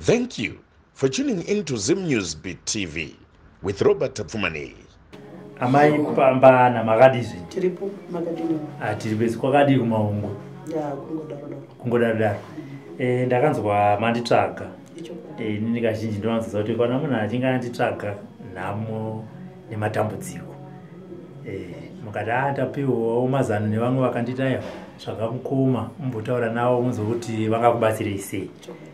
Thank you for tuning in to Zim News Beat TV with Robert Tapfumani. Amai Pambana, makadii zvenyu? Tiripo, makadini? Ah, tiri besi. Kwakadii kumaungo? Ya, kungodaro daro. Kungodaro daro. Ndakanzwa manditsvaga. Ichokwadi. Inini kazhinji ndinowanzoziva kuti kana munhu achinge anditsvaga, nhamo nematambudziko. Mukati a ndapiwawo mazano nevamwe vakanditi, aiwa, tsvaga mukoma umbotaura navo munzwe kuti vangakubatsirei sei. Chokwadi.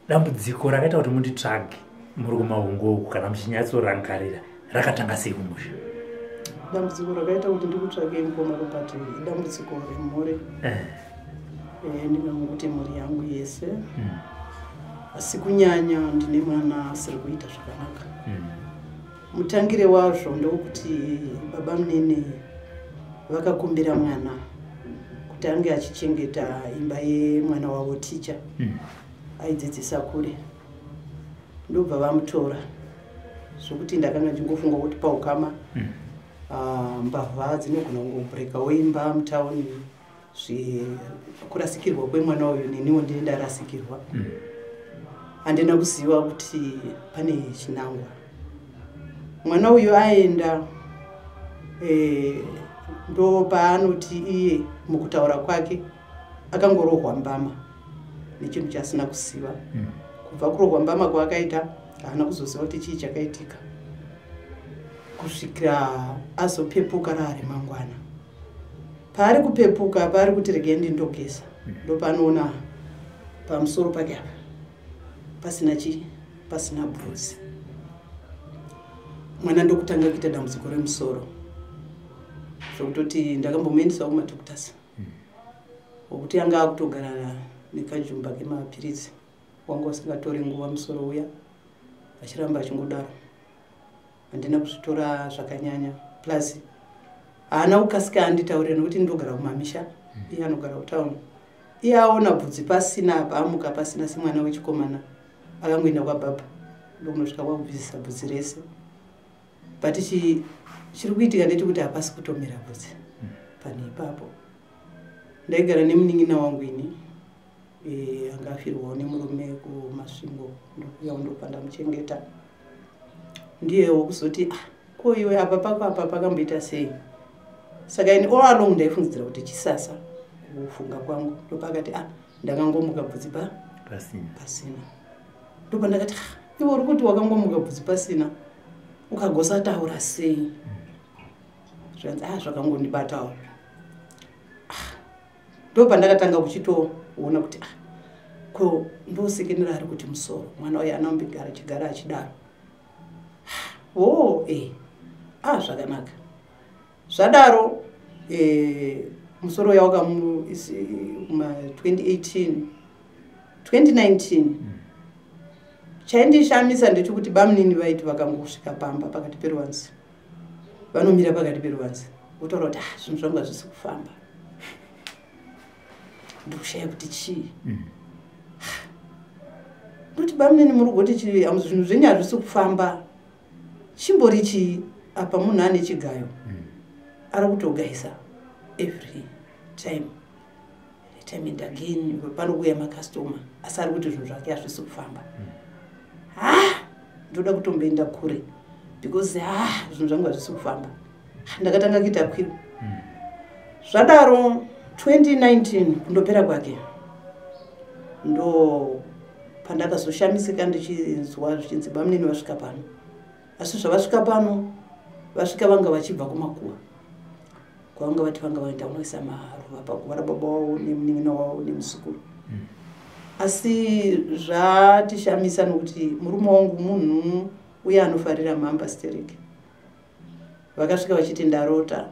Dambudziko rakaita kuti munditsvage muri kumaungo uku, kana muchinyatsorangarira, rakatanga sei kumusha? Dambudziko rakaita kuti ndikutsvake, mukoma Robert, idambudziko remhuri. Ndingangokuti mhuri yangu yese, asi kunyanya ndine mwana asiri kuita zvakanaka. Mutangire wazvo ndokuti baba munini vakakumbira mwana kuti ange achichengeta imba yemwana wavo ticha aidzidzisa kure, ndobva vamutora, zvokuti ndakanga ndingofunga kuti paukama mbavha dzinogona kungobreakawo imba mutauni, kurasikirwa kwemwana uyu neniwo ndini ndarasikirwa. Handina kuziva kuti pane chinangwa. Mwana uyu aenda, ndo paanoti iye mukutaura kwake akangorohwa mbama nechinhu chaasina kuziva. Kubva kurohwa mbama kwaakaita, haana kuzoziva kuti chii chakaitika kusvikira azopepuka raari mangwana. Paari kupepuka, paari kuti regai ndindogeza, ndopanoona pamusoro pake apa pasina chii, pasina bvudzi. Mwana ndokutanga kuita dambudziko remusoro, zvokutoti ndakambomuendesawo kumadoctors, wokuti anga akutogara nekajumba kemapiritsi, wanga usingatori nguva musoro uya, achiramba achingodaro. Handina kuzvitora zvakanyanya, plus haana kukasika anditaurira nekuti ndogara kumamisha, iye anogara kutauni. Iye aona bvudzi pasina apa, amuka pasina, semwana wechikomana akangoenda kwabhabha, ndokunosvika kwakubvisisa bvudzi rese. But chiri kuitika ndechekuti hapasi kutomera bvudzi pane ipapo. Ndaigara nemunin'ina wangu ini, anga afirwawo nemurume kuMasvingo, ndokuyawo ndopa ndamuchengeta. Ndiye wokuzoti, "Ah, ko iwe apa pako apa pakamboita sei?" Saka ini all along ndaifungidzira kuti chisasa, kufunga kwangu. Ndopakati, "Ah, ndakangomuka bvudzi pa pasina." Pasina. Ndopa ndakati, "Ah, iwe uri kuti wakangomuka bvudzi pasina, ukagosataura sei?" Zvanzi, "Ah, zvakangondibatawo." Ah, ndopandakatanga kuchitoona kuti, ah, ko ndosekenera ari kuti musoro, mwana uyu anombigara chigara achidaro. O ah, zvakanaka zvadaro. Musoro uya wakamu kuma 2018 2019. Chaindishamisa ndechekuti bamunini vaiti vakangosvika pamba pakati peruvanzi, vanomira pakati peruvanzi votaura kuti, "Ah, zvinhu zvangu hazvisi kufamba, ndikushaya kuti chii." Ndoti, "Bamunini, muri kugoti chii? Zvinhu zvenyu hazvisi kufamba, chimbori chii?" Apa munhu ane chigayo, ari kutogayisa every time, time and again, panokuuya macustomer, asi ari kuti zvinhu zvake hazvisi kufamba. Ha, ndoda kutomboenda kure because, ha, zvinhu zvangu hazvisi kufamba. Ndakatanga kuita kwiro. Zvadaro 2019 kundopera kwake, ndo pandakazoshamisika ndichinzwa zvichinzi bamunini vasvika pano. Asi zvavasvika pano, vasvika vanga vachibva kumakuva kwavanga vati vanga vaenda kunoisa maruva paguva rababa wavo nemunin'ina wavo nemuzukuru. Asi zvatishamisa nokuti murume wangu munhu uye anofarira mhamba stereki. Vakasvika vachiti, "Ndarota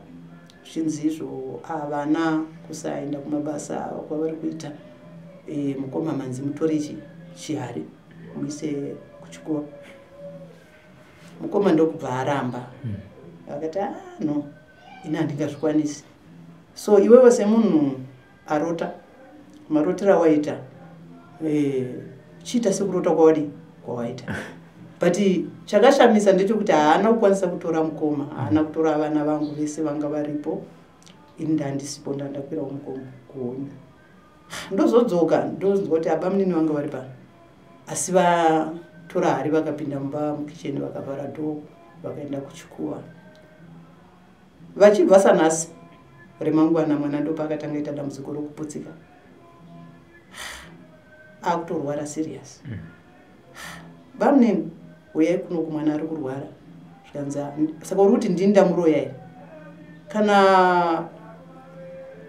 zvichinzi izvo havana kusaenda kumabasa kwavari kuita, mukoma manzi mutore chihari muise kuchikoro." Mukoma ndokubva aramba, akati, "Ah, no, ini handingazvikwanisi. So iwewe semunhu arota, marotero awaita, chiita sekurota kwawadi kwawaita." But chakashamisa ndechekuti haana kukwanisa kutora mukoma, haana kutora vana vangu vese vanga varipo. Ini ndandisipo, ndandakwirawo mukomo kuhonya, ndozodzoka ndonzwa kuti aba munini vanga vari pano. Asi vatora hari vakapinda mumba mukicheni, vakavhara dhoo, vakaenda kuchikuva. Vachibva sanhasi remangwana, mwana ndopaakatanga ita dambudziko rokuputsika, akutorwara serious. Bamunini, uyai kunoku, mwana ari kurwara. Zvikanzi, "Saka uri kuti ndini ndamuroya here? Kana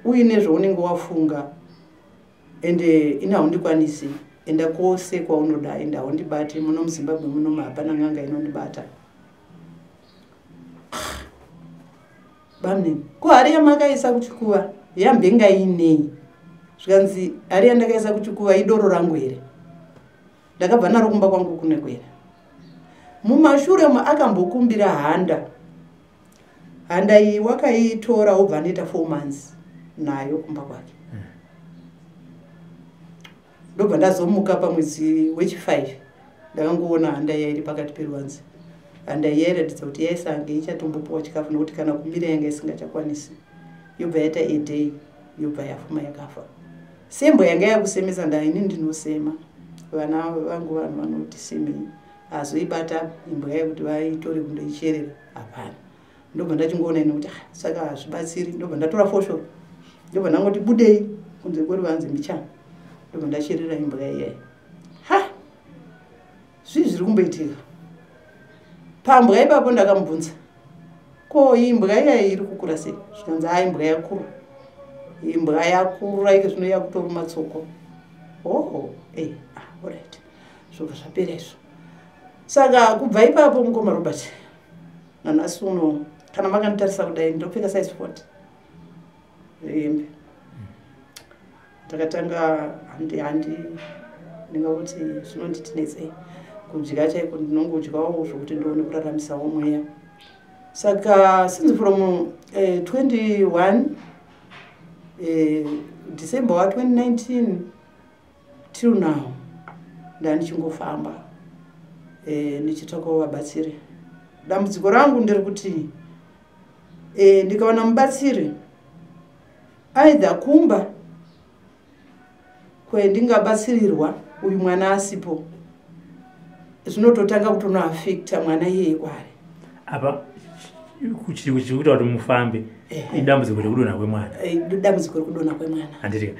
uine zvaunenge wafunga, ende ini haundikwanisi, enda kwose kwaunoda, ende haundibati. Muno muZimbabwe munomu hapana n'anga inondibata." Bamunini, ko hari yamakaisa kuchikuva yambenga inei? Zvikanzi, hari yandakaisa kuchikuva idoro rangu here? Ndakabva naro kumba kwangu kunekwera. Mumashure akambokumbira handa. Handa iyi wakaitora, wobva anoita 4 months nayo kumba kwake. Ndobva ndazomuka pamwedzi wechi5, ndakangoona handa iya iri pakati peruvanze. Handa iyi yairatidza kuti yaisange ichatombopiwa chikafu, nokuti kana kumira yanga isingachakwanisi. Yobva yaita a day, yobva yafuma, yakafa. Sembwa yanga yakusemesa, ndaini ndinosema vana vangu, vanhu vanoti semei, azoibata imbwa yekuti vaitore kundoicherera hapana. Ndobva ndachingoona ini kuti, "Ah, saka hazvibatsiri." Ndobva ndatora foshoro, ndobva ndangoti budei kunze kweruvanze mbichana, ndobva ndacherera imbwa iyai. Ha, zvii zviri kumboitika pambwa ipapo? Ndakamubvunza, ko imbwa iyai iri kukura sei? Zvikanzi, ha, imbwa yakura, imbwa yakura ike zvino yakutoruma tsoko. Oh, ah, alright, zvobva zvapera izvo. Saka kubva ipapo, mukoma Robert, nanhasi uno kana makanditarisa kudai, ndopfeka size 40 hembe. Ndakatanga handi ndingakuti zvinonditinetsei kudya chaiko, ndinongodyawo zvokuti ndione kuraramisawo mweya. Saka since from 21 December wa2019 till now, ndandichingofamba ndichitsvakawo vabatsiri. Dambudziko rangu ndiri kuti ndikawana mubatsiri, either kumba kwendingabatsirirwa uyu mwana asipo, zvinototanga kutonoaffecta mwana iyeye kwaari. Apa chiri kuita kuti mufambe idambudziko rekudonha kwemwana? Dambudziko rekudonha kwemwana. Handitika?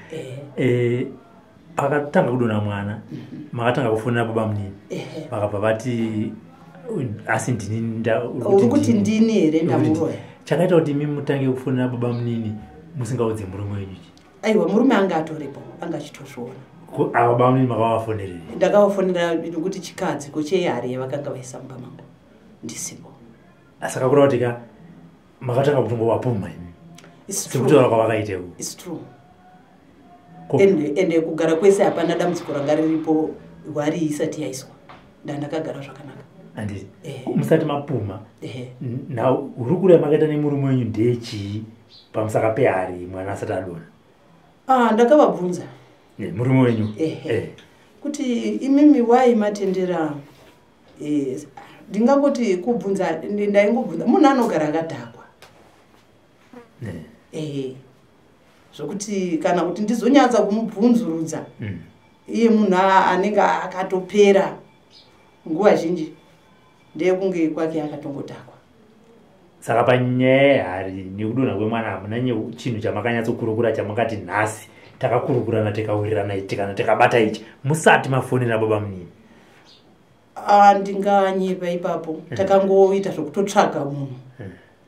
Pakatanga kudonha mwana, makatanga kufonera baba munini, vakabva vati, asi ndini? Uri kuti ndini here ndamuroya? Chakaita kuti imi mutange kufonera baba munini musingaudze murume wenyu chi? Aiwa, murume anga atoripo, anga achitozviona. Ava baba munini makavafonerei? Ndakavafonera nokuti chikadziko chehari yavakanga vaisa mumba mangu ndisipo. Saka kureva kuti ka makatanga kutongovapumha imi sekutaura kwavakaiteko? It's true. Ende kugara kwese hapana dambudziko ranga riripo. Hwari isati yaiswa, ndandakagara zvakanaka. Handiti musati mapumha nhau, hurukuro yamakaita nemurume wenyu ndeyechii pamusaka pehari mwana asati adonha? Ah, ndakavabvunza. Murume wenyu? Kuti imimi wai matendera? Ndingangoti kubvunza, ndaingobvunza munhu anogara akadhakwa, ehe, zvokuti kana kuti ndizonyatsa kumubvunzurudza, iye munhu anenge akatopera. Nguva zhinji ndeyekunge kwake akatongodhakwa. Saka panyaya yehari nekudonha kwemwana hamuna chinhu chamakanyatsokurukura, chamakati nhasi takakurukurana, tikawirirana ichi kana tikabata ichi, musati mafonera baba munini? Ah, ndinganyepa ipapo. Takangoita zvokutotsvaga munhu,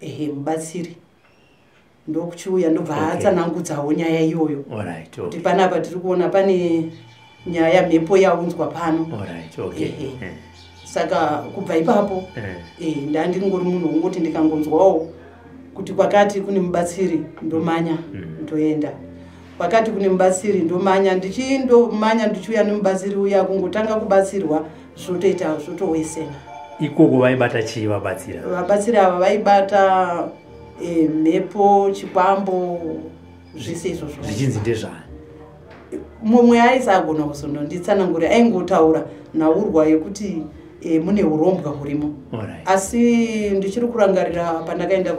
ehe, mubatsiri, ndokuchiuya, ndobva atsanangudzawo nyaya iyoyo kuti panapa tiri kuona pane nyaya, mhepo yaunzwa pano. Ehe. Saka kubva ipapo, ndandingori munhu wongoti ndikangonzwawo kuti kwakati kune mubatsiri, ndomanya, ndoenda kwakati kune mubatsiri, ndomanya, ndichindomanya, ndichiuya nemubatsiri uya, kungotanga kubatsirwa zvotoita zvotowesena. Ikoko vaibata chii vabatsira? Vabatsiri ava vaibata mhepo, chikwambo, zvese izvozvo. Zvichinzi ndezvani? Mumwe aisagona kuzondonditsanangurira, aingotaura nhaurwa yekuti mune urombwa hurimo. Asi ndichiri kurangarira pandakaenda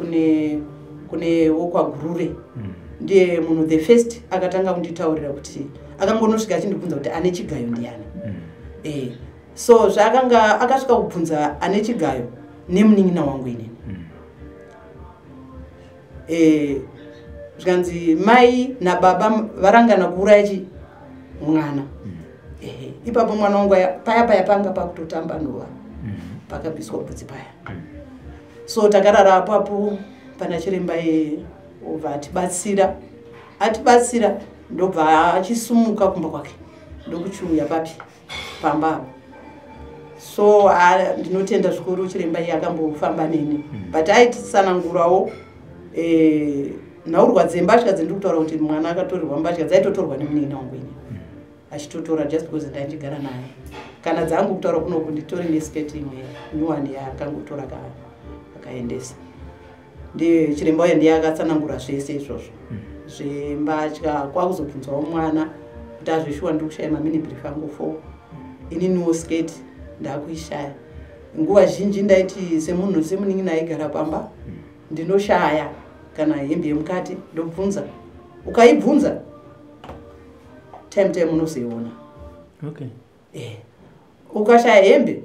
kune wokwaGurure, ndiye munhu the first akatanga kunditaurira kuti akangonosvika achindibvunza kuti ane chigayo ndiani. So zvaakanga akasvika kubvunza ane chigayo nemunin'ina wangu inini. Zvikanzi mai nababa varangana kuuraya chi mwana. Ehe, ipapo mwana wangu paya paya panga pakutotamba nhova, pakabviswa bvudzi paya. So takarara apapo pana chiremba, obva atibatsira, atibatsira, ndobva achisumuka kumba kwake, ndokuchiuya papi, pamba apo. So ndinotenda zvikuru chiremba iye akambofamba neni, but aititsanangurawo nhaurwa dzembatya dzendiri kutaura kuti mwana akatorerwa mbatya, dzaitotorwa nemunin'ina wangu ini, achitotora just because ndaindigara naye. Kana dzangu, kutaura kunoku, nditori nesiketi imwe nyuwani yaakangotora akaendesa. Ndiye chiremba uya, ndiye akatsanangura zvese izvozvo zvembatya. Kwakuzobvunzwawo mwana kuti azvishuwa, ndiri kushaya mamini brief angu 4, ininiwo sketi ndakuishaya. Nguva zhinji ndaiti semunhu, semunin'ina aigara pamba, ndinoshaya kana hembe yemukati, ndobvunza. Ukaibvunza time time unozoiona. Ukashaya hembe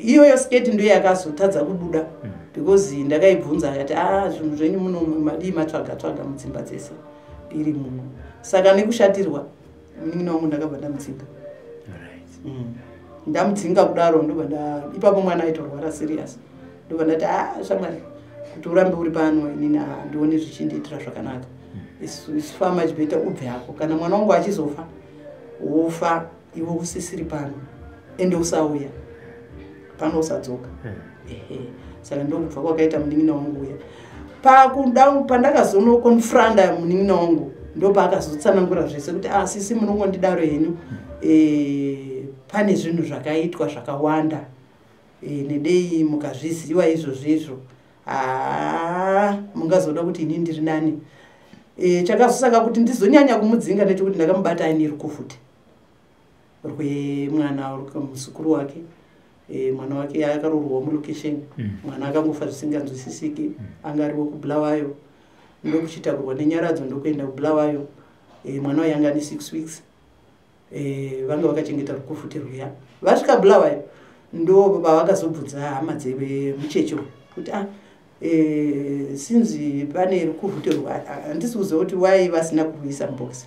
iyoyo, sketi ndiyo yakazotadza kubuda because ndakaibvunza, akati, "A, zvinhu zvenyu muno madii, matsvaga tsvaga mudzimba dzese, iri muno." Saka nekushatirwa, munin'ina wangu ndakabva ndamudzinga. Ndamudzinga kudaro, ndobva nda ipapo mwana aitorwara serious, ndobva ndati, "A, shamwari, kuti urambe uri pano, inini handioni zvichindiitira zvakanaka. It's far much better ubve hako. Kana mwana wangu achizofa, wofa iwe usisiri pano, ende usauya pano, usadzoka." Ehe, saka ndokubva kwakaita munin'ina wangu uya. Pakuda pandakazonoconfronta munin'ina wangu, ndopaakazotsanangura zvese kuti, "Ah, sisi, munongondidaro henyu. Pane zvinhu zvakaitwa zvakawanda. Nedei mukazviziva izvozvo izvo, haa, mungazoda kuti ini ndiri nani." Chakazosaka kuti ndizonyanya kumudzinga ndechekuti ndakamubata aine rukuvhute rwemwana, muzukuru wake. Mwana wake akaroorwa mulokesheni. Mwana akangofa zvisinganzwisisiki. Anga ariwo kuBulawayo, ndokuchitakurwa nenyaradzo, ndokuenda kuBulawayo. Mwana wayo anga ane 6 weeks. Vanga vakachengeta rukuvhute rwuya. Vasvika Bulawayo, ndo pavakazobvunza hama dzemucheche kuti, "Ah, sinzi pane rukuvhute rwa, handisi kuziva kuti wai vasina kuruisa mubhokisi."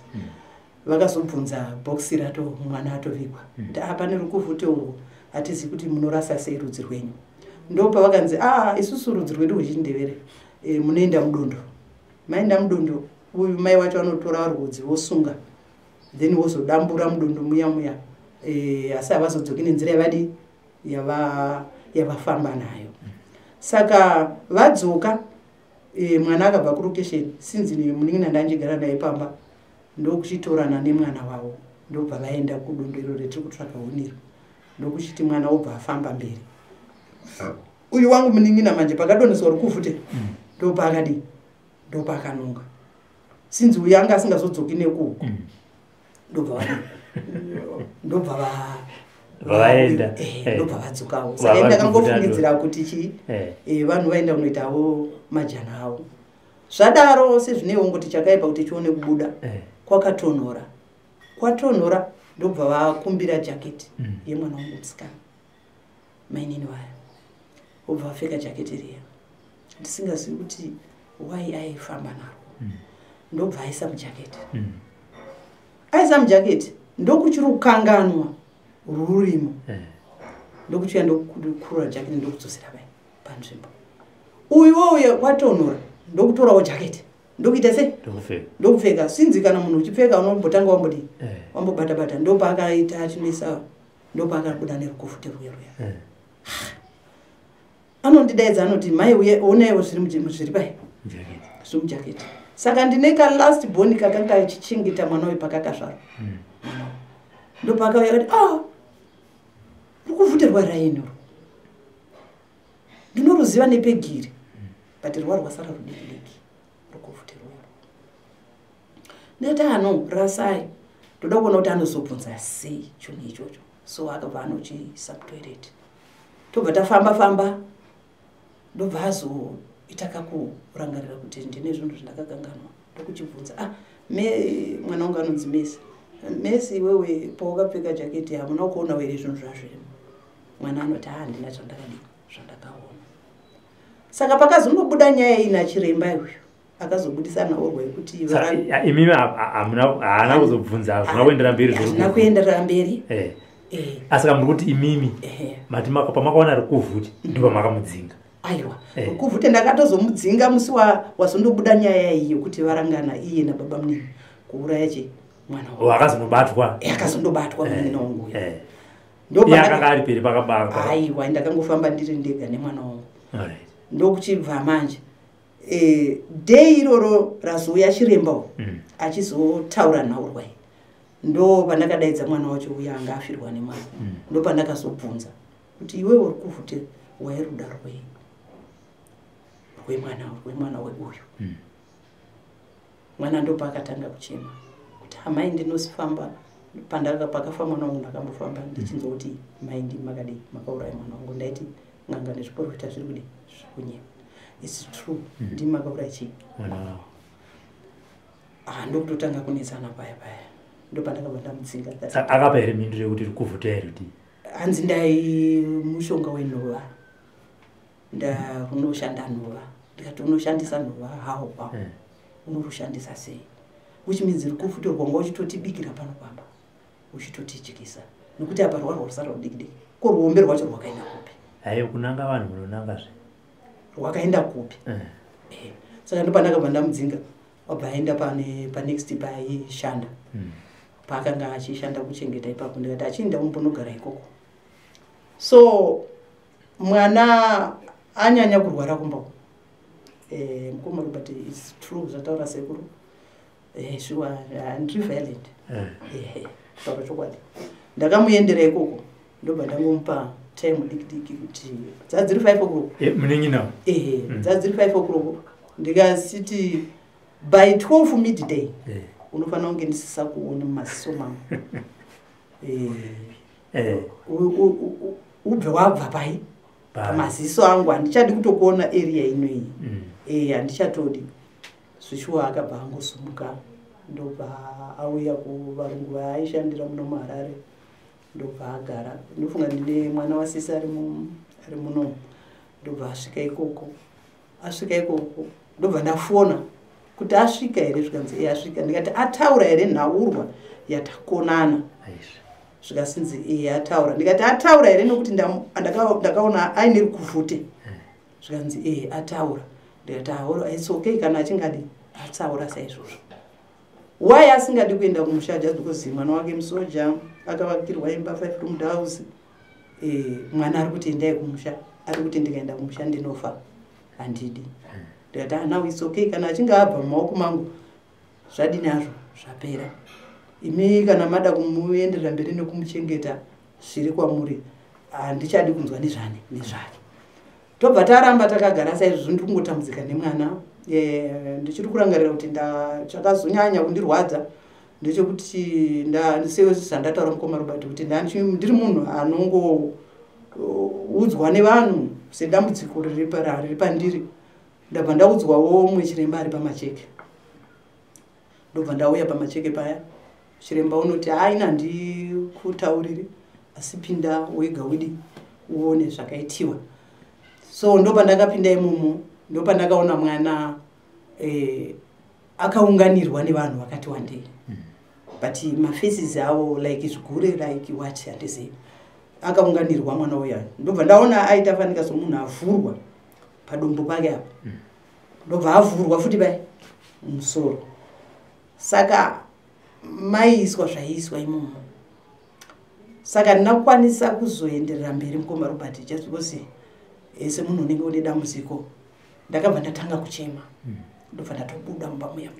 Vakazobvunza bhokisi rato, mwana atovigwa, kuti, "Ah, pane rukuvhute urwu, hatizivi kuti munorasa sei rudzi rwenyu." Ndo pavakanzi, "A, isusu rudzi rwedu rwechindevere, munoenda mudondo, maenda mudondo, uyu mai wacho anotora rwodzi, vosunga, then wozodambura mudondo muya muya. Asi havazodzoki nenzira yavadi yavafamba nayo." Saka vadzoka, mwana akabva kurokesheni, sinzi munin'ina ndanjigara naye pamba, ndokuchitorana nemwana wavo, ndobva vaenda kudondo iro retiri kutsvaka huniro, ndokuchiti mwana wobva afamba mberi. Uyu wangu munin'ina manje, pakadonheswa rukuvhute, ndopaakadii, ndopaakanonga, sinzi uyu anga asingazodzoki nekuuku. Ndobva Vaenda. Ndobva vadzokawo. Saka ini ndakangofungidzira kuti chii, vanhu vaenda kunoitawo majana avo. Zvadaro, sezvineiwo ngoti chakaipa kuti chione kubuda, kwakatonhora, kwatonhora, ndobva vakumbira jaketi yemwana wangu musikana, mainini vaya, vobva vapfeka jaketi riya, ndisingazivi kuti wai aifamba narwo. Ndobva aisa mujaketi. Aisa mujaketi, ndokuchiri kukanganwa rurimo. Ndokuchiuya, ndokukurura jaketi, ndokudzosera vai panzvimbo. Uyuwo uye kwatonhora, ndokutorawo jaketi, ndokuita sei? Ndokupfeka. Ndokupfeka. Sinzi kana munhu uchipfeka, unombotanga wambodii? Wambobata-bata. Ndopaakaita achinoisa, ndopaakabuda nerukuvhute ruya ruya. Anondidaidza, anoti, "Mai, uye onaiwo zviri pai?" Jaketi. Zviri mujaketi. Saka ndine kalast born kakanga kachichengeta mwana uyu pakakazvarwa. Mwana uyu ndopaakauya akati, "Ah, rukuvhute rwaraini urwu ndinoruziva nepegiri, but rwa rwasara rudiki diki rukuvhute rwuya." Ndati, "Ano rasai, ndoda kuona kuti anozobvunza sei chinhu ichocho." So akabva anochiisa mutoilet, tobva tafamba famba, ndobva azoita kakurangarira kuti ndine zvinhu zvindakakanganwa, ndokuchibvunza, "Ah, me," mwana wangu anonzi Mesi, Mesi, iwewe pawakapfeka jaketi hamuna kuona here zvinhu zvazvirimo? Mwana anoti, "Handina zvandakadii, zvandakaona." Saka pakazondobuda nyaya iyi nachiremba uyu, akazobudisa nhaurwa yekuti Imimi haana kuzobvunza, hazvina kuenderera mberi? Hazvina kuenderera mberi. Asi ka muri kuti imimi mati pamakaona rukuvhute ndopamakamudzinga? Aiwa, rukuvhute ndakatozomudzinga musi wazondobuda nyaya iyi yekuti varangana iye nababa munini kuuraya chi mwana. Akazonobatwa? Akazondobatwa munini wangu. Iye akanga ari peri pakabaka? Aiwa, ndakangofamba ndiri ndega nemwana wangu. Ndokuchibva manje day iroro razouya chiremba achizotaura nhaurwa iyi, ndo pandakadaidza mwana wacho uya anga afirwa nemwana. Ndo pandakazobvunza kuti, "Iwewe uri kuvhute wairuda rwei rwemwana weuyu?" Mwana ndopaakatanga kuchema kuti, "Amai, ndinosifamba pakafa mwana wangu, ndakambofamba ndichinzwa kuti mai ndimi makadii, makauraya mwana wangu. Ndaiti n'anga nezviprofita zviri kudi zviri kunyepa. It's true, ndimi makauraya chii?" Mwana wavo. Ah, ndokutotanga kunetsana paya paya, ndopandakabva ndamudzinga. Saka akapa here mhinduro yekuti rukuvhute here kuti? Hanzi, "Ndai mushonga wenhova, unoshanda nhova." Ndikati, "Unoshandisa nhova how? How unorushandisa sei?" Which means rukuvhute rwanga uchitotibikira pano pamba, uchitotidyisa, nekuti apa rwarwa rusara rudiki diki. Ko ruombe rwacho rwakaenda kupi? Haiyo, kunanga vanhu munonangazve. Rwakaenda kupi? Saka ndopandakabva ndamudzinga, wabva aenda pane panext paaishanda, paakanga achishanda kuchengeta ipapo. Ndikati achienda umbonogara ikoko. So mwana anyanya kurwara kumba uko. Mukoma Robert, it's true zvataura sekuru. Sure, handiri violent. Kutaura chokwadi, ndakamuendera ikoko, ndobva ndangomupa time diki diki kuti dzadziri 5 o'clock. Munin'ina? Ehe. Dzadziri 5 o'clock, ndikasiti by 12 midday unofanira kunge ndisisakuoni mumaziso mangu. Ubve wabva pai pamaziso angu, handichadi kutokuona area inoyi. Handichatodi zvishuwa. Akabva angosumuka, ndobva auya kuvarungu vaaishandira muno muHarare, ndobva agara. Ndofunga ndine mwana wasisi ari munomu. Ndobva asvika ikoko. Asvika ikoko, ndobva ndafona kuti asvika here, zvikanzi e, asvika. Ndikati, "Ataura here nhaurwa yatakonana?" Zvikasinzi e, ataura. Ndikati, "Ataura here, nokuti ndakaona aine rukuvhute?" Zvikanzi e, ataura. Ndikati, "Auro, it's okay kana achingadi ataura saizvozvo." Why asingadi kuenda kumusha? Just because mwana wake musoja, akavakirwa imba, five room house. Mwana ari kuti, "Endai kumusha," ari kuti, "Ndikaenda kumusha ndinofa, handidi." Ndikati, "Ah, now it's okay kana achinge abva mumaoko mangu, zvadini hazvo, zvapera. Imi kana mada kumuenderera mberi nekumuchengeta, zviri kwamuri, handichadi kunzwa nezvani nezvake." Tobva taramba takagara saizvozvo, ndiri kungotambudzika nemwana. Ndichiri kurangarira kuti chakazonyanya kundirwadza ndechekuti sezvandataura, mukoma Robert, kuti ndiri munhu anongoudzwa nevanhu sedambudziko riri pandiri. Ndabva ndaudzwawo mumwe chiremba ari paMacheke. Ndobva ndauya paMacheke paya, chiremba unoti, "Haina, handikutauriri, asi pinda wega widi uone zvakaitiwa." So ndopandakapinda imomo, ndopandakaona mwana akaunganirwa nevanhu vakati wandei, but mafaces avo like zvigure, like what, handizivi. Akaunganirwa mwana uya, ndobva ndaona aita fanika somunhu avhurwa padumbu pake apa, ndobva avhurwa futi pai musoro. Saka maiiswa zvaiiswa imomo. Saka handina kukwanisa kuzoenderera mberi, mukoma Robert, just because semunhu unenge une dambudziko, ndakabva ndatanga kuchema, ndobva ndatobuda mumba muya.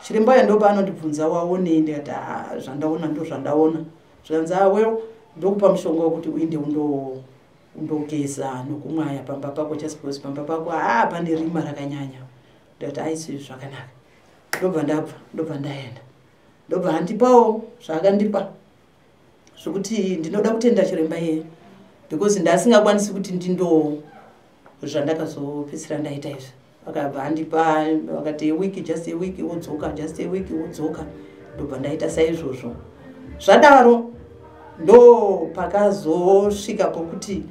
Chiremba uya ndopaanondibvunza, "Waonei?" Ndikati, "Ah, zvandaona ndo zvandaona." Zvikanzi, "Ah, well, ndokupa mushonga wekuti uinde undogeza nokumwaya pamba pako, just because pamba pako haa pane rima rakanyanya." Ndikati, "Aisi zvakanaka." Ndobva ndabva, ndobva ndaenda, ndobva handipawo zvaakandipa, zvokuti ndinoda kutenda chiremba iyeye, because ndasingakwanisi kuti ndindo zvandakazopedzisira ndaita izvi. Akabva andipa, akati, "A week, just a week wodzoka, just a week wodzoka." Ndobva ndaita saizvozvo. Zvadaro ndo pakazosvika pokuti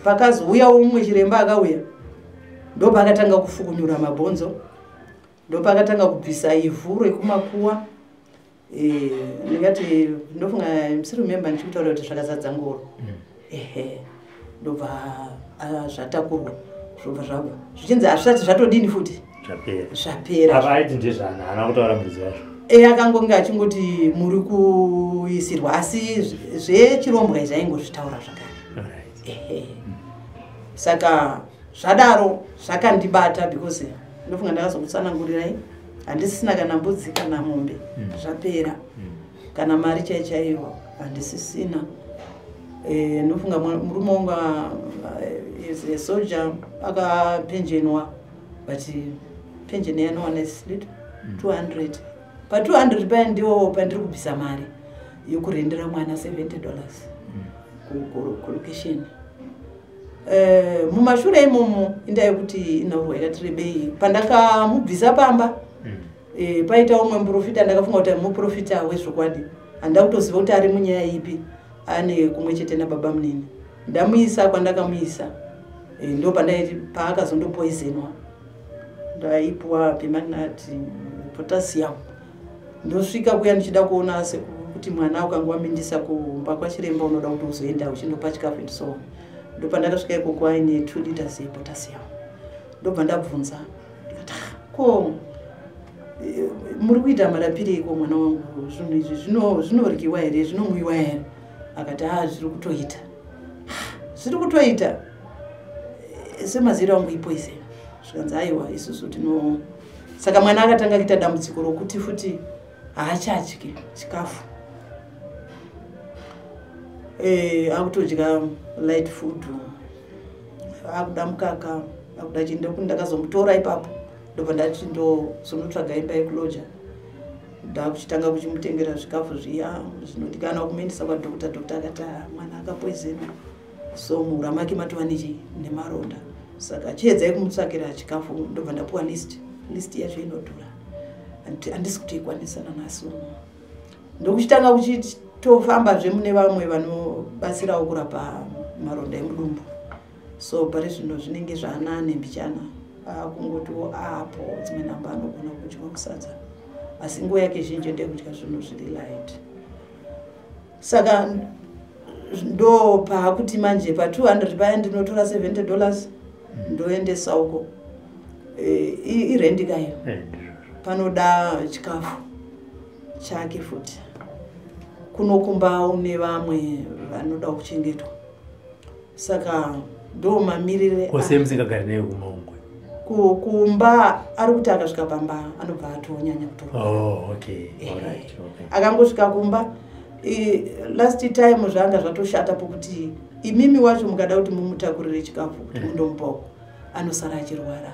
pakazouya umwe chiremba akauya, ndo paakatanga kufukunyura mabhonzo, ndo paakatanga kubvisa ivhu rekumakuwa. Ndingati ndofunga musiri remember ndichikutaura kuti zvakazadza ngoro. Ehe, ndobva zvatakurwa, zvobva zvabva zvichinzi hazvisati zvatodini futi, zvapera. Apa aiti ndezvana, haana kutaura muridzi wazvo. Akangonge achingoti muri kuisirwa, asi zvechirombwa izvi aingozvitaura zvakare. Ehe, saka zvadaro zvakandibata, because ndofunga ndakazokutsanangurirai, handisisina kana mbudzi kana mombe, zvapera, kana mari chai chaiyo handisisina. Ndofunga murume wangu is a soldier, akapenjenwa, but penjeni yanowana is little, 200. Pa200 paya ndiwo pandiri kubvisa mari yokurendera mwana $70 kulocation. Mumashure imomo, indaa yekuti inhaurwa yakati rebei, pandakamubvisa pamba, paita umwe muprofita. Ndakafunga kuti muprofita wezvokwadi, handida kutoziva kuti ari munyaya ipi, ane kumwe chete nababa munini. Ndamuisa kwandakamuisa, ndo pandaiti paakazondopoizenwa. Ndaipuwa permanganate potassium. Ndosvika kuya ndichida kuona sekuti mwana ukanga wamindisa kumba kwachiremba, unoda kuti uzoenda uchindopa chikafu and so on. Ndopandakasvika ikoko aine 2 liters yepotassium. Ndobva ndabvunza ndikati, "Ah, ko muri kuita marapireko mwana wangu? Zvinhu izvi zvinoryiwa here? Zvinomwiwa here?" Akati, "A, zviri kutoita, zviri kutoita." Semaziro angu ipoison. Zvikanzi, "Aiwa, isusu tino." Saka mwana akatanga kuita dambudziko rokuti futi haachadyi chikafu, akutodya light food, akuda mukaka, akuda chii. Ndokuti ndakazomutora ipapo, ndobva ndati ndozonotsvaga imba yekuloja. Ndakuchitanga kuchimutengera zvikafu zviya zvinodikanwa, kumuendesa kwadhokta. Dhokta akati, "Ah, mwana akapoizenwa, so muhura make matova nechi nemaronda, saka chiedzai kumutsvakira chikafu." Ndobva ndapuwa list. List yacho inodhura, handisi kutoikwanisa nanhasi uno. Ndokuchitanga kuchitofambazve mune vamwe vanobatsirawo kurapa maronda emudumbu. So pari zvino zvinenge zvaanane mbichana, akungotiwo apo dzimwe namba anogona kudya musadza, asi nguva yake zhinji ndeyekudya zvinhu zviri light. Saka ndo paakuti manje pa200 paya ndinotora $70 ndoendesa uko. Irendi kayo. Ndizvozvo. Panoda chikafu chake futi, kunokumba une vamwe vanoda kuchengetwa, saka ndo mamirire. Kose musingagari naye kumaungwe? Kumba ari kuti akasvika pamba anobva atonyanya kutorwa. Oh, okay. Alright, okay. Akangosvika kumba, last time zvanga zvatoshata pokuti imimi wacho mukada kuti mumutakurire chikafu kuti mundomupa uko, anosara achirwara.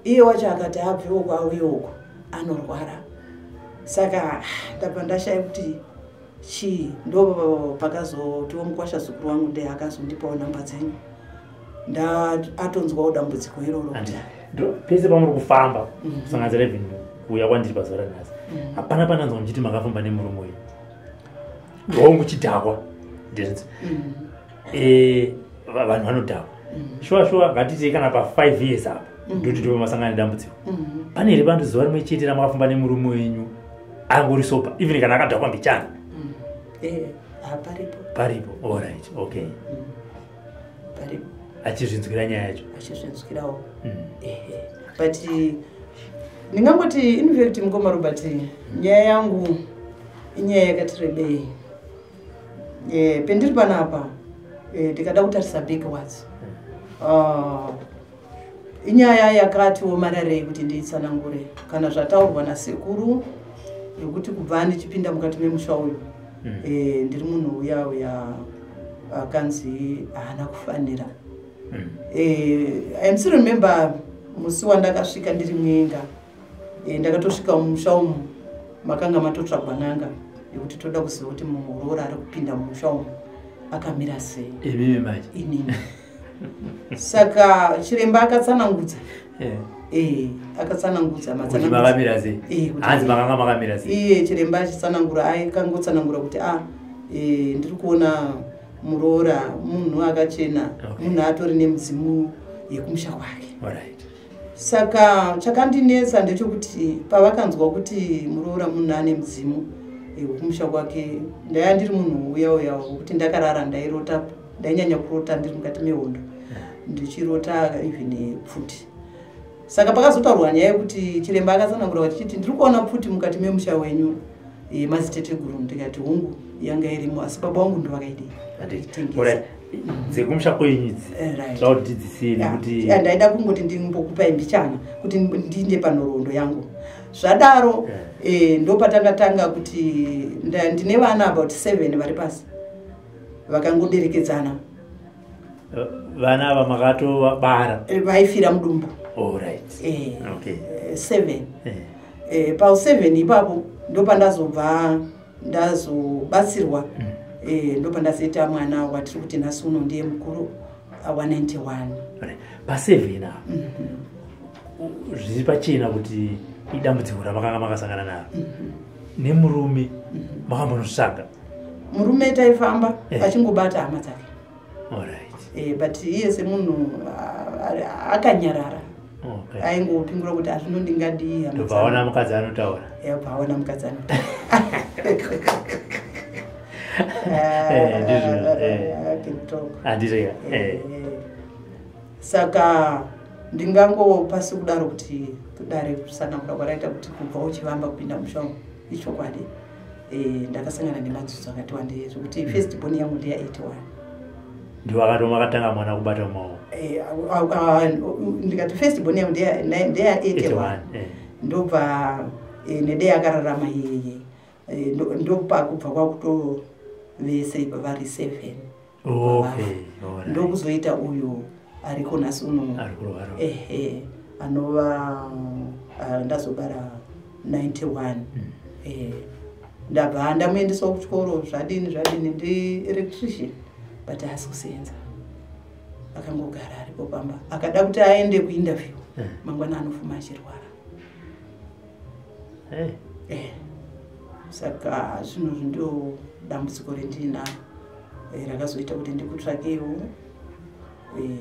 Iye wacho akati abve uko auye uko, anorwara. Saka ndabva ndashaya kuti chii. Ndo pakazotiwo mukwasha zukuru wangu nde akazondipawo namba dzenyu, atonzwawo dambudziko iroro. Pese pamuri kufamba, kusanganisira even kuuya kwandiri pazuva ranhasi, hapana pananzwa muchiti makafamba nemurume uyu hongu chidhakwa. Ndinzi vanhu vanodhakwa shuwa shuwa. Ngatitei kana pa5 years apa, ndoti ndipo masangana nedambudziko. Pane here pano zuva rimwe chete ramakafamba nemurume wenyu angori sober, even kana akadhakwa mbichana? Haparipo. Paripo. Alright, okay. Paripo. Achizvinzwira nyaya yacho. Achizvinzwirawo. Ehe, but ndingangoti in fact, mukoma Robert, nyaya yangu inyaya yakati rebei. Pendiri panapa, ndikada kutarisa backwards, inyaya yakati omararei kuti ndiitsanangure kana zvataurwa nasekuru, yekuti kubva ndichipinda mukati memusha uyu, ndiri munhu uya uya akanzi haana kufanira. I still remember musi wandakasvika ndiri mwenga. Ndakatosvika mumusha umu makanga matotsvagwa n'anga yekuti toda kuziva kuti muroora ari kupinda mumusha umu akamira sei. Imimi manje? Inini. Saka chiremba akatsanangudza. Akatsanangudza Kuti makamira sei? Hanzi makanga makamira sei? Iye chiremba achitsanangura, aikangotsanangura kuti ndiri kuona muroora munhu akachena, munhu atori nemudzimu yekumusha kwake. Saka chakandinetsa ndechekuti pavakanzwa kuti muroora munhu ane mudzimu wekumusha kwake, ndaiya ndiri munhu uya uya wekuti ndakarara ndairota, ndainyanya kurota ndiri mukati mehondo, ndichirota even pfuti. Saka pakazotaurwa nyaya yekuti chiremba akatsanangura vachiti ndiri kuona pfuti mukati memusha wenyu yemadziteteguru, ndikati hungu yanga irimo, asi baba vangu ndovakaidii. Alright. Dzekumusha kwenyu idzi zvaudzidzisei nekuti Ndaida kungoti ndimbokupai mbichana kuti ndinde panhoroondo yangu. Zvadaro ndopatanga tanga kuti ndine vana about 7 vari pasi vakangoberekedzana. Vana ava makatovabara? Vaifira mudumbu. Alright. Okay. 7. Pa 7 ipapo ndopandazobva ndazobatsirwa. Ndopandazoita mwana watiri kuti nhasi uno ndiye mukuru wa 91. Alright. Pa 7 apa zviri pachena kuti idambudziko ramakanga makasangana naro. Nemurume makambonotsvaga? Murume taifamba achingobata hama dzake. Alright. But iye semunhu akanyarara. Aingopingura kuti hazvino ndingadii hama Ndobva aona dzangu. mukadzi anotaura. Ndobva aona mukadzi anotaura. Ndizvo, I can talk. Handizvo ya. Saka ndingangopasi kudaro kuti kudare kusanangura kwaraita kuti kubva uchivamba kupinda musha umu, ichokwadi. Ndakasangana nemadzudzo akati wandei zvekuti first born yangu ndeya 81. Ndiwo akatoma akatanga mwana kubata mumaoko. Ndikati first born yangu ndeya 81. 81. Ndobva nedei akararama iyeye. Ndopa kubva kwakuto vese vari 7. Okay, alright. Ndokuzoita uyu ariko nhasi uno. Ari kurwara. Ehe, anova ndazobara 91. Ndabva ndamuendesawo kuchikoro, zvadini zvadini, ndi electrician, but haasi kusenza, akangogara aripo pamba. Akada kuti aende kuinterview, mangwana anofuma achirwara. Saka zvinhu ndio dambudziko rendinaro, rakazoita kuti ndikutsvakewo,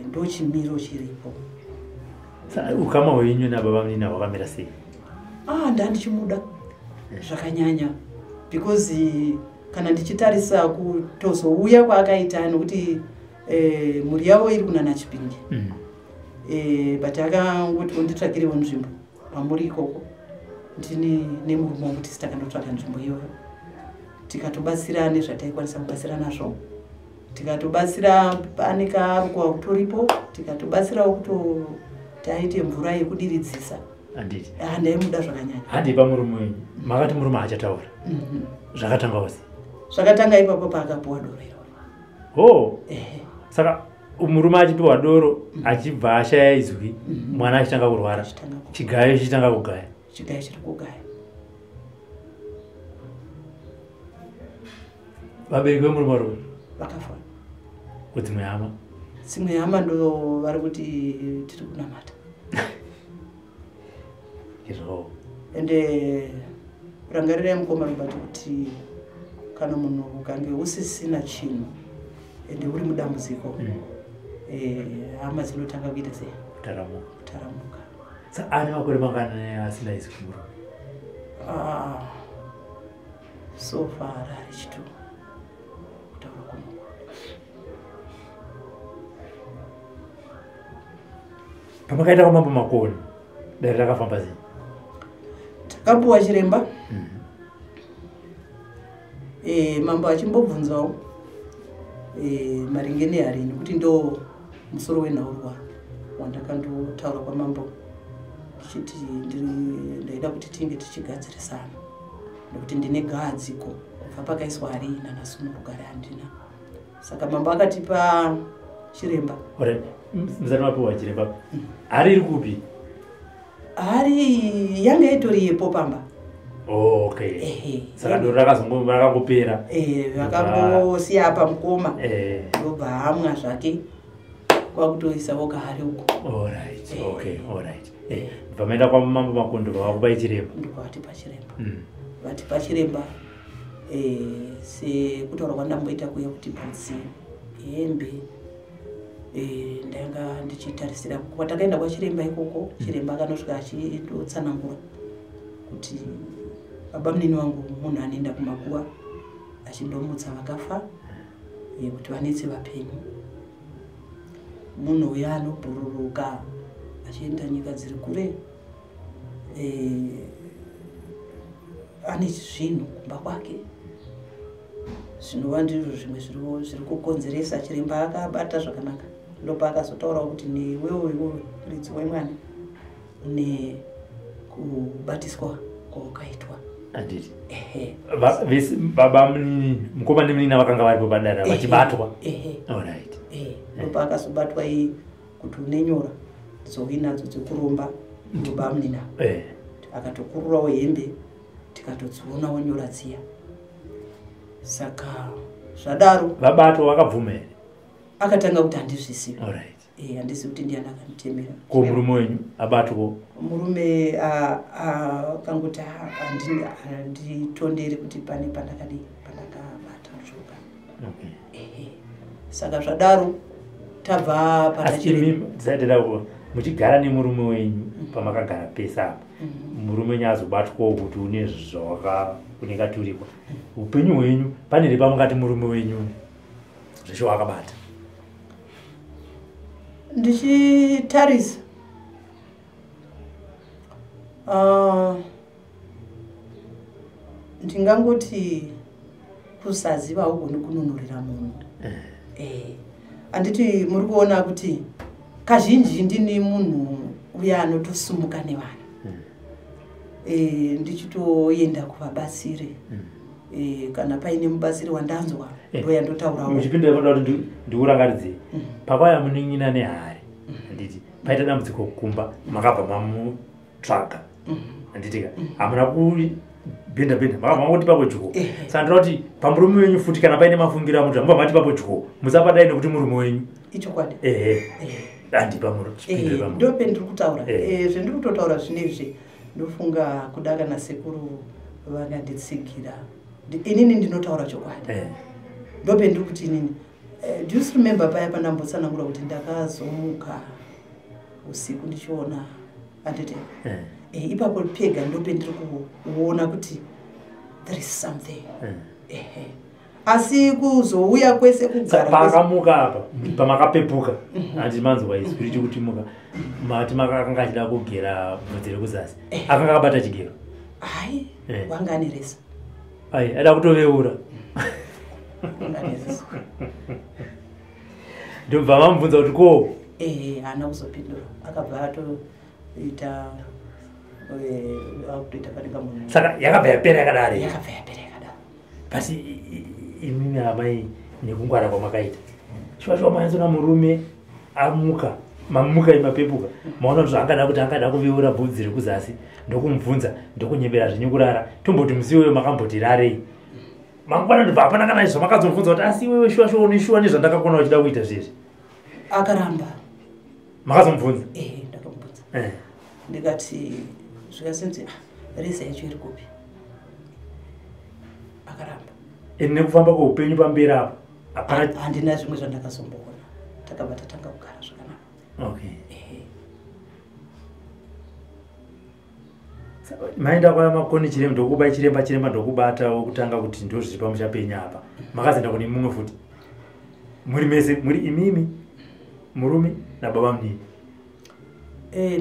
ndo chimiro chiripo. Ukama hwenyu nababa munina hwakamira sei? Ndandichimuda zvakanyanya, because kana ndichitarisa kutozouya kwaakaita, nokuti mhuri yavo iri kunana Chipinge. But akangoti unditsvakirewo nzvimbo pamuri ikoko, ndini nemurume wangu tisi takandotsvaka nzvimbo iyoyo, tikatobatsira nezvataikwanisa kubatsira nazvo, tikatobatsira pane karukwa kutoripo, tikatobatsirawo kuto taite mvura yekudiridzisa. Handiti. Ndaimuda zvakanyanya. Handei pamurume wenyu, makati murume haachataura. Zvakatangawo sei? Zvakatanga ipapo paakapuwa doro iroro. Ho. Saka murume achipiwa doro achibva ashaya izwi, mwana achitanga kurwara, Achitanga kurwara. chigayo chichitanga kugaya. Chigayo chiri kugaya. Vabereki vemurume vari Vakafa. Kudzimwe hama? Dzimwe hama ndo vari kuti tiri kunamata. Izvo. Ende rangarirai mukoma Robert kuti kana munhu ukange usisina chinhu ende uri mudambudziko, hama dzinotanga kuita sei? Kutaramuka. Kutaramuka. Saka ane makore mangani asina izwi murume? So far ari chitu kutaura kuno. Pamakaita kwamambo Makoni, dare rakafamba sei? Takapuwa chiremba. Mambo achimbobvunzawo maringe nehari, nekuti ndo musoro wenhaurwa wandakandotaura kwamambo, ndichiti ndaida kuti tinge tichigadzirisana, nekuti ndine gadziko kubva pakaiswa hari nanhasi uno rugare handina. Saka mambo akatipa chiremba. Alright, musati mapiwa chiremba, hari iri kupi? Hari yanga itori yepo pamba. Okay. Ehe. Saka doro rakangopera. Vakangosiya apa mukoma, ndobva amwa zvake, kwakutoisawo kahari uko. Alright, okay, alright. Bva maenda kwamambo Makondo, vavakupai chiremba. Ndobva vatipa chiremba. Vatipa chiremba, sekutaura kwandamboita kuya kuti bhutsi, hembe, ndanga ndichitarisira. Kwatakaenda kwachiremba ikoko, chiremba akanosvika achitotsanangura kuti baba munini wangu munhu anoenda kumakuva achindomutsa vakafa, kuti vanetse vapenyu. Munhu uya anobhururuka achienda nyika dziri kure, ane zvinhu kumba kwake zvinova ndizvo zvimwe zviri kukonzeresa. Chiremba akabata zvakanaka, ndopaakazotaurawo kuti newewo iwewe muridzi wemwana une kubatiswa kwawakaitwa. Handiti baba munini, mukoma nemunina vakanga varipo padara vachibatwa? Ehe. Alright. Ndopaakazobatwa iyi kuti une nyora dzouinadzo dzekuromba baba munina. Akatokururawo hembe, tikatodzionawo nyora dziya. Saka zvadaro, Vabatwa vakabvuma here? Akatanga kuti handizvisivi. Alright. Handizivi kuti ndiani akanditemera. Ko murume wenyu abatwa? Murume akangoti handitonderi kuti pane pandakadii, pandakabata mushoka. Ehe, saka zvadaro tabva Asi panachiremba. imi tisati muchigara nemurume wenyu, pamakagara pese apa, murume wenyu azobatwawo kuti une zvawaka unekaturikwa, upenyu hwenyu pane here pamungati murume wenyu zveshe wakabata? Ndichitarisa, ndingangoti kusaziva haugoni kununurira munhu. Handiti muri kuona kuti kazhinji ndini munhu uya anotosumuka nevana, ndichitoenda kuvabatsiri, kana paine mubatsiri wandanzwa, ndoyandotaurawo. Muchipinda imoda kuti ndikurangaridzei pakauya munin'ina nehari, handiti paita dambudziko kumba, makabva mamutsvaga, handitika? Hamuna kubhenda bhenda, makabva mangoti papo dyo. Saka ndoda kuti pamurume wenyu futi, kana paine mafungiro amuti, hamubva mati papo dyo, musapadai nekuti murume wenyu. Ichokwadi. Ehe, handi pamuro. Ndopendiri kutaura. Zvendiri kutotaura zvinezvi, ndofunga kuda kana sekuru vanganditsigira. Inini ndinotaura chokwadi. Ndopendiri kuti inini, do you remember paya pandambotsanangura kuti ndakazomuka usiku ndichiona, handiti? Ipapo pega ndopendiri kuona kuti there is something. Ehe, asi kuzouya kwese, kugara kwese. Paakamuka apa, pamakapepuka, handiti manzwa izwi richikuti muka, mati akanga achida kugera bvudzi rekuzasi, akanga akabata chigero? Hai. Wanga ane reza. Ai, aida kutoveura. Wanga ane reza. Ndobva mamubvunza kuti ko? Ehe, haana kuzopindura, akabva atoita, akutoita pane kamunhu. Saka yakabva yapera yakadaro? Yakabva yapera yakadaro. But imimi amai, nekungwara kwamakaita, shuwa shuwa manyatsona murume amuka, mamuka imapepuka, maona kuti zvaangada kuti angada kuveura bvudzi rekuzasi, ndokumubvunza, ndokunyembera zvenyu kurara. Tomboti musi iweyo makamboti rarei, mangwana ndobva hapana kana izvo makazobvunza kuti asi iwewe shuwa shuwa une shuwa nezvandakakona uchida kuita zvezvi? Akaramba. Makazomubvunza? Ehe, ndakamubvunza. Ndikati zvikasinzi, "Ah, reza yacho iri kupi?" Akaramba. Ende nekufamba kweupenyu pamberi apo hapana? Handina zvimwe zvandakazomboona, takabva tatanga kugara zvakanaka. Ehe. Maenda kwamakoni chiremba, ndokubai chiremba, chiremba ndokubata wokutanga kuti ndo zviri pamusha penyu apa. Makazoenda kune mumwe futi muri mese, muri imimi, murume nababa munini?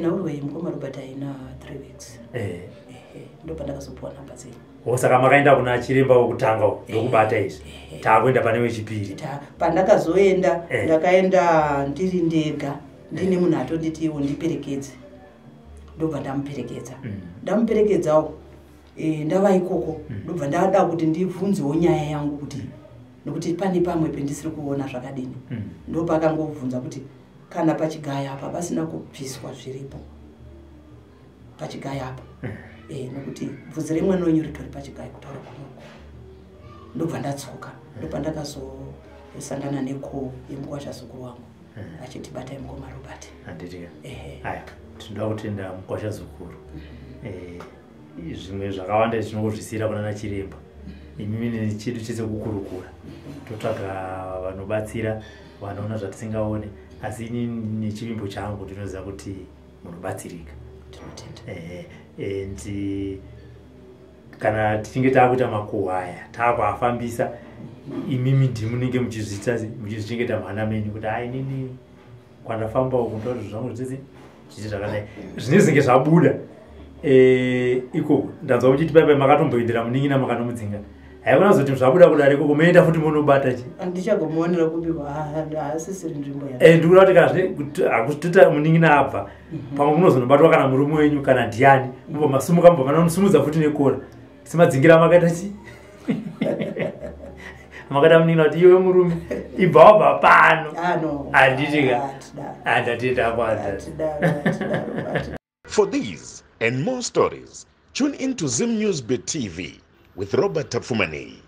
Naurwa iyi, mukoma Robert, aina 3 weeks. Ehe, ndopandakazopiwa namba dzenyu. O, saka makaenda kuna chiremba wokutanga uku, ndokubata izvi, taakuenda pane wechipiri. Pandakazoenda, ndakaenda ndiri ndega, ndine munhu atonditi iwo ndiperekedze, ndobva ndamuperekedza. Ndamuperekedzawo, ndava ikoko, ndobva ndada kuti ndibvunzewo nyaya yangu kuti nokuti pane pamwe pendisiri kuona zvakadini. Ndopakangobvunza kuti kana pachigaya apa pasina kubviswa zviripo pachigaya apa, nokuti bvudzi remwana wenyu ritori pachigaya kutaura kunoko. Ndobva ndatsoka, ndopandakazosangana necall yemukwasha zukuru wangu achiti, "Batai mukoma Robert." Handitika? Ehe. Aya. Tinoda kutenda mukwasha zukuru. Zvimwe zvakawanda tinongozvisiyira kuna nachiremba. Imimi chedu chese kukurukura, totsvaga vanobatsira, vanoona zvatisingaone, asi ini nechivimbo changu ndinoziva kuti munobatsirika. Tinotenda. And kana tichinge taakuita makuhwa aya, taakuafambisa, imimi ndimunenge muchizviita, muchizvichengeta mhana menyu kuti ai, inini kwandafamba uku ndoda zvangu zvitisi zvichi zvakadai, zvinezenge zvabuda. Ikoko ndanzwa muchiti paipai makatomboendera munin'ina, makanomudzinga. Haikona kuzoti zvabuda kudare ikoko moenda futi monobata chi? Handichagomuonera kupi, haasisiri nzvimbo ya. Ndikuda kuti kana hakutota munin'ina abva, pamwe munozonobatwa kana murume wenyu kana ndiani, mubva masumuka, mubva manomusimudza futi nekora semadzingira makaita chi makaita munin'ina kuti iwe murume ibva wabva pano. Ah, no. Handiti ka? Hatidaro. Handatenda kwanda. Hatidaro, hatidaro, hatidaro. For these and more stories, tune in to Zim News Bit TV with Robert Tafumani.